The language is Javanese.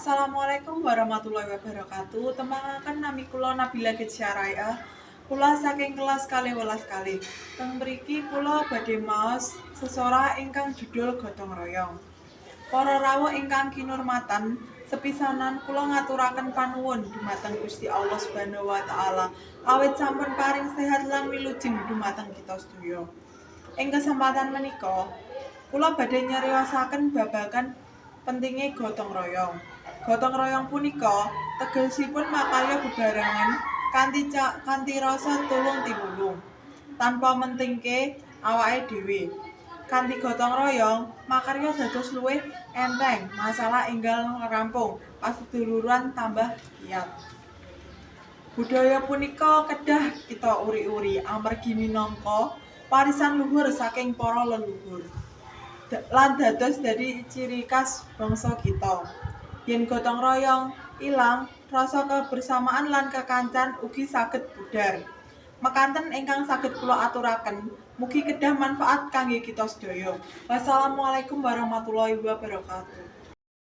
Assalamualaikum warahmatullahi wabarakatuh. Tepangaken, nami kula Nabila Getsyaraya. Kula saking kelas 12 kalih. Teng mriki kula badhe maos sesorah ingkang judul Gotong Royong. Para rawuh ingkang kinurmatan, sepisanan kula ngaturaken panuwun dumateng Gusti Allah Subhanahu wa taala awit sampun paring sehat lan wilujeng dumateng kita sedaya. Ing kesempatan menika, kula badhe nyariosaken babagan pentinge gotong royong. Gotong royong punika tegesipun makarya bebarengan kanthi rasa tulung tinulung tanpa mentingke awake dhewe. Kanthi gotong royong, makarya dados luwih enteng, masalah enggal rampung, paseduluran tambah kiyat. Budaya punika kedah kita uri-uri amargi minangka warisan luhur saking para leluhur lan dados dadi ciri khas bangsa kita. Yen gotong royong ilang, rasa kebersamaan lan kekancan ugi saged pudar. Mekanten ingkang saged kula aturaken, mugi kedah manfaat kangge kita sedaya. Wassalamualaikum warahmatullahi wabarakatuh.